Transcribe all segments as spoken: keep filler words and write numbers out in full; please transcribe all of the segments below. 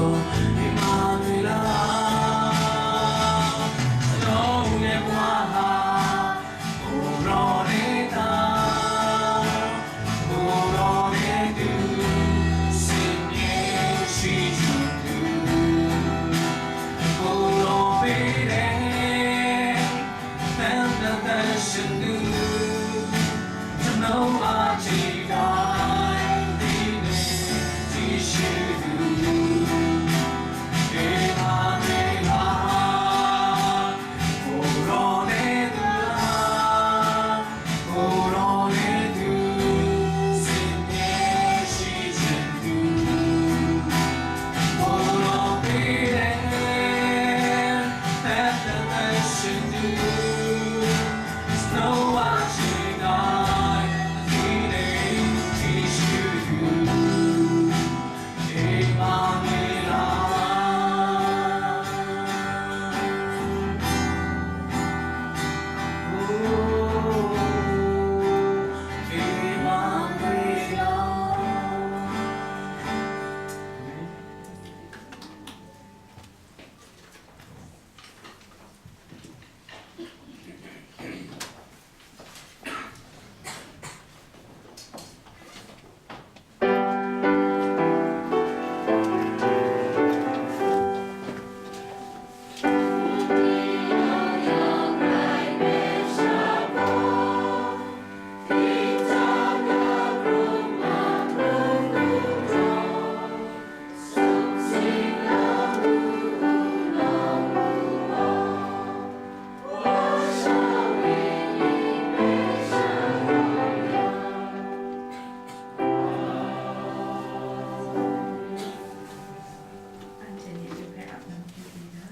Emmanuel, Anhte ni du hpe ap nang hkye hkye da.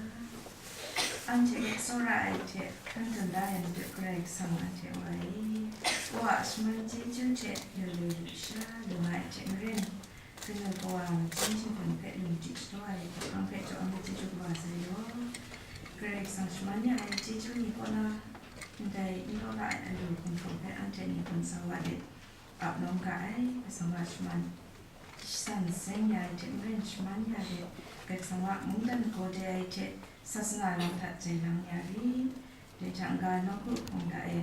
Anhte hpe tsawra ai hte hkan dun da ai Madu Karai Kasang anhte Wa e, Wa a shaman chyeju hte lu lu lusha lu nga ai hte maren, kanu kawa a majin shingkun hpe lu di shadaw ai hpang hpe jaw ai chyeju kaba sai law. Karai Kasang shaman ya ai chyeju ni kaw na, ndai n law la ai alu hkum htaw hpe anhte ni gun sa wa let, ap nawng ga ai, Kasang a shaman san seng ya ai hte maren shaman ya let, Karai Kasang a mungdan gaw de ai hte sasana lam hta jai lang ya ri. Dai hta n-ga nawku hpung da e,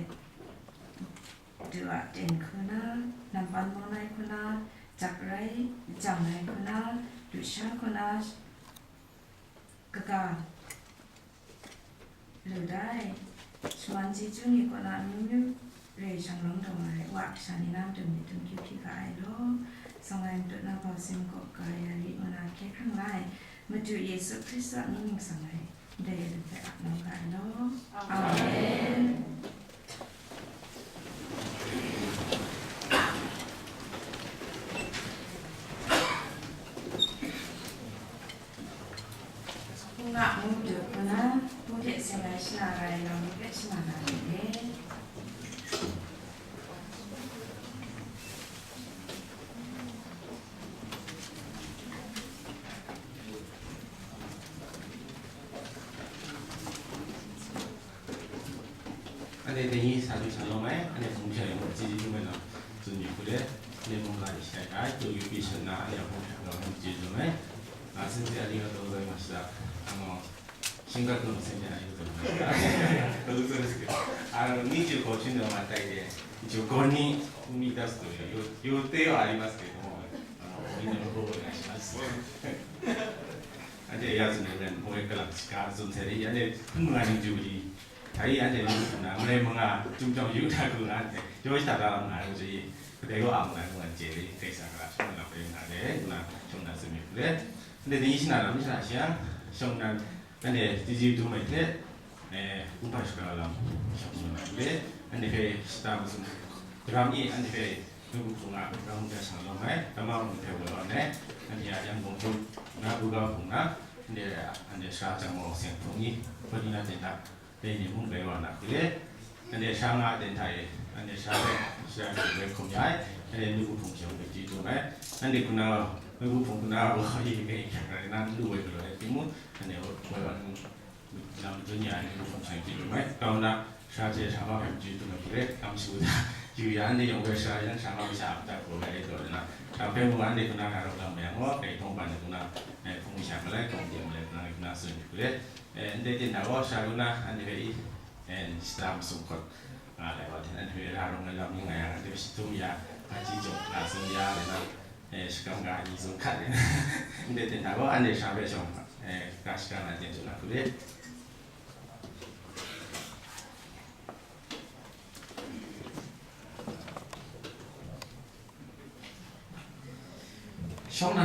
du a ten hku na, nampan mawn ai hku na, jak rai, jang ai hku na, lusha hku na, kaga lu da ai, shaman chyeju ni kaw na amyu myu re shang rawng daw nga ai, Wa kasha ni na matu myit dum hkyu hpyi ga ai law, sawng ai matut na bau sin kaw ga ya ri ngu na hkye hkrang la ai, Madu Yesu Hkristu a mying ningsang ai, ndai alu hpe ap nang ga ai law. Amen. Hpung a mung dut hku na, hpung hte seng ai shana rai nau ni hpe shana na myit dai. Anhte dai ni sa du sa lawm ai, anhte hpung hpya yang, chyeju htum ai lam tsun myit hku let, anhte mung la de shai ai, tu yu pi shat na, anhte hpung hpya lawm ai, chyeju htum ai. A, 先生ありがとうございました。あの、進学の宣伝ありがとうございました。嘘ですけど、あの、にじゅうご周年をまたいで、一応ごにん生み出すという予、予定はありますけれども、あの、みんなの方をお願いします。Anhte ya tsun ai len, hoi kalang shika tsun sai de, anhte hpung nga ni ju li, dai anhte ni tsun na, Malai manga, Chyum Chyawm Yu na hku nga anhte, yaw shata la nga ai, kadai gaw a nga ai, ngu na chye de, Karai Kasang a shawng na lam rai nga de, ngu na shawng na tsun myit hku let, anhte dai ni shana lam shana shang, shawng na, anhte chyeju dum ai hte, eh, upa shaka lam shang na hku let, anhte hpe shata masum, Karam e, anhte hpe nawku hpung a ram ja shang lawm ai, tamma mung hpe woi wa ai, anhte a Yangon hpung na, Buga hpung na, anhte, anhte sara jang maw seng hpung ni, hpung ni na ten hta, dai ni mung bai wa na hku let, anhte sara nga ten hta e, anhte sara hpe, sara hpe bai hkum ya ai, anhte nawku hpung hkying hpe chyeju dum ai, anhte hku na, nawku hpung hku na wa e, bai hkying rai na, n lu woi galaw ai timung, anhte woi wa na, Lam dun ya ai ni hpung hkying chyeju dum ai, grau nna, sara hte sara ma hpe chyeju dum ai hku let, lam shagu hta, Yu ya, anhte yawng hpe sara jan sha nga masha a atak hkrum ai rai taw na, dang hpe mung anhte hkuna hkra rawk lam yang gaw, grai hkawng ban ai hkuna, eh, hpung masha malai hkawng de malai hkuna, hkuna tsun hku re. Eh, ndai ten hta gaw, sara hkuna anhte hpe i, eh, shata masum hkawt nga ai wa hte, anhte hpe ra rawng ai lam ni nga yang, anhte hpe shi htum ya, hpaji jaw, na tsun ya, rai na, eh, shakam ga ni tsun hkat rai na, ndai ten hta gaw, anhte sha hpe shawng, eh, ga shaka na ten tsun na hku re. Shawng na